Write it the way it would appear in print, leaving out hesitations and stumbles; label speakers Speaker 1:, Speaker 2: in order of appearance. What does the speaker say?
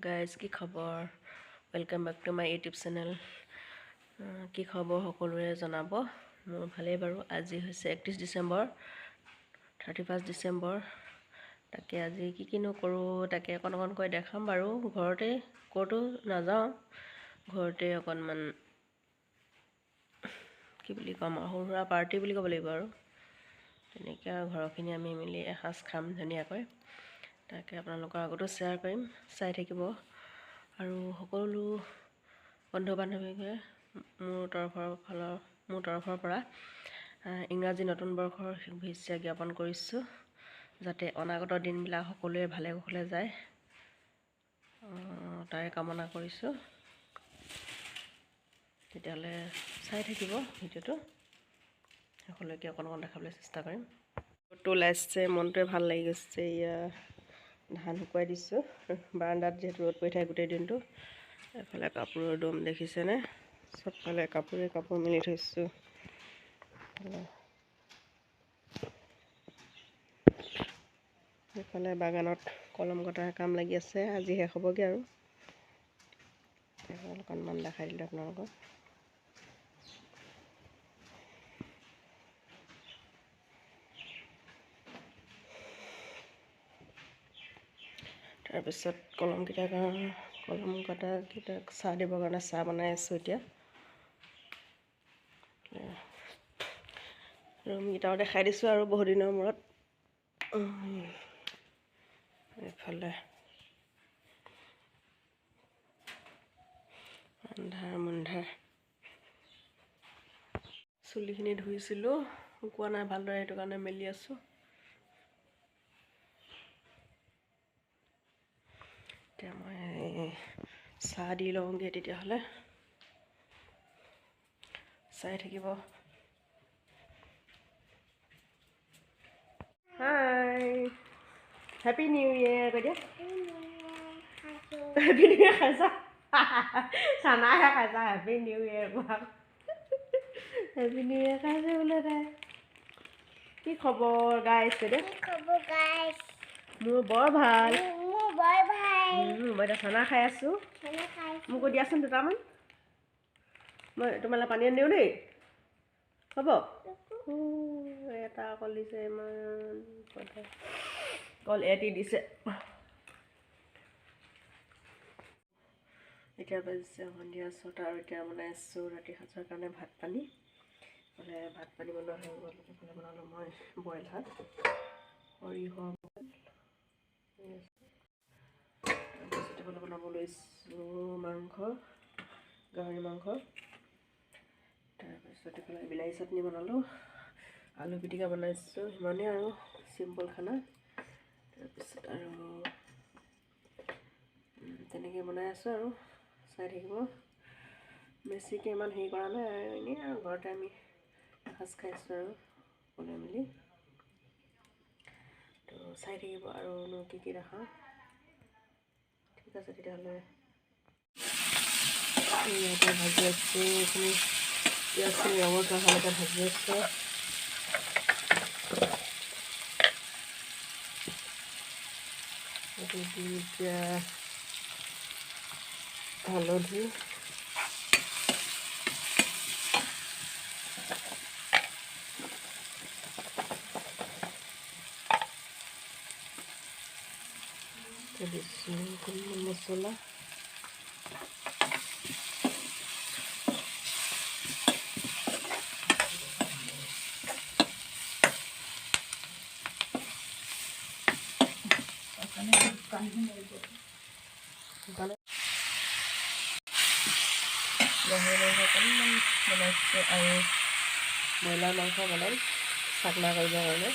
Speaker 1: Guys, কি খবৰ? Welcome back to my YouTube channel. কি খবৰ সকলোৰে জনাব। মোৰ ভালেই বাৰু। আজি হৈছে 31 ডিচেম্বৰ, 31 ডিচেম্বৰ। তাকে আজি কি কিনো কৰোঁ, তাকে অকণ অকণকৈ দেখাম বাৰু। ঘৰতে, ক'তো নাযাওঁ, ঘৰতে অকণমান কি বুলি ক'ম আৰু, সৰু সুৰা পাৰ্টি বুলি ক'ব লাগিব আৰু। তেনেকৈ আৰু ঘৰৰখিনি আমি মিলি এসাঁজ খাম ধুনীয়াকৈ। তাকে আপোনালোকৰ আগতো শ্বেয়াৰ কৰিম, চাই থাকিব। আৰু সকলো বন্ধু বান্ধৱীকে মোৰ তৰফৰ পৰা ইংৰাজী নতুন বৰ্ষৰ শুভেচ্ছা জ্ঞাপন কৰিছোঁ, যাতে অনাগত দিনবিলাক সকলোৱে ভালে কুশলে যায়, তাৰে কামনা কৰিছোঁ। তেতিয়াহ'লে চাই থাকিব ভিডিঅ'টো শেষলৈকে, অকণ অকণ দেখাবলৈ চেষ্টা কৰিম। ৰ'দটো ওলাইছে, মনটোৱে ভাল লাগি গৈছে। এয়া ধান শুকুৱাই দিছোঁ বাৰাণ্ডাত, যিহেতু ৰ'দ পৰি থাকে গোটেই দিনটো। এইফালে কাপোৰৰ দম দেখিছেনে? চবফালে কাপোৰে কাপোৰ মেলি থৈছোঁ। এইফালে বাগানত কলম কটাৰ কাম লাগি আছে, আজি শেষ হ'বগৈ আৰু। অকণমান দেখাই দিলোঁ আপোনালোকক। তাৰপিছত কলমকেইটাৰ কাৰণে, কলম কটাকেইটাক চাহ দিবৰ কাৰণে চাহ বনাই আছোঁ এতিয়া। ৰুমকেইটাও দেখাই দিছোঁ আৰু বহুদিনৰ মূৰত। এইফালে আন্ধাৰ মুন্ধাৰ। চুলিখিনি ধুইছিলোঁ, শুকোৱা নাই ভালদৰে, সেইটো কাৰণে মেলি আছোঁ। এতিয়া মই চাহ দি লওঁগৈ, তেতিয়াহ'লে চাই থাকিব। হাই, হেপী নিউ ইয়েৰ কৈ দিয়া। হেপী নিউ ইয়েৰ খাইছা? চানাহে খাইছা? হেপী নিউ ইয়েৰ কোৱা। হেপী নিউ ইয়েৰ খাইছে বোলে তাই। কি খবৰ গাইছ কৈ দিয়া। মোৰ বৰ ভাল। মই এতিয়া চানা খাই আছোঁ। মোকো দিয়াচোন দুটামান। মই তোমালৈ পানী আনি দিওঁ দেই, হ'ব? এটা কল দিছে, ইমান কল এটি দিছে। এতিয়া বাজিছে সন্ধিয়া 6টা আৰু এতিয়া বনাই আছোঁ ৰাতি সাজৰ কাৰণে ভাত পানী। এইফালে ভাত পানী বনোৱা হৈ গ'ল। এইফালে বনালোঁ মই বইল শাক, সৰিয়হ বইল। তাৰপিছত এইফালে বনাব লৈছোঁ মাংস, গাহৰি মাংস। তাৰপিছত এইফালে বিলাহী চাটনি বনালোঁ, আলু পিটিকা বনাইছোঁ, সিমানেই আৰু চিম্পল খানা। তাৰপিছত আৰু তেনেকৈ বনাই আছোঁ আৰু চাই থাকিব। বেছিকৈ ইমান হেৰি কৰা নাই আৰু, এনেই আৰু ঘৰতে আমি এসাঁজ খাইছোঁ আৰু সকলোৱে মিলি। তো চাই থাকিব আৰুনো কি কি দেখাওঁ। ঠিক আছে তেতিয়াহ'লে। ইয়াতে ভাজি আছোঁ এইখিনি, পিঁয়াজখিনি ৰঙচুৱা হোৱালৈকে ভাজি আছোঁ। এইটো দি এতিয়া হালধি, দিছোঁ অকণমান মছলা। গাহৰি মাংস অকণমান বনাইছোঁ আৰু ব্ৰইলাৰ মাংস বনাম চাকনা কৰিবৰ কাৰণে।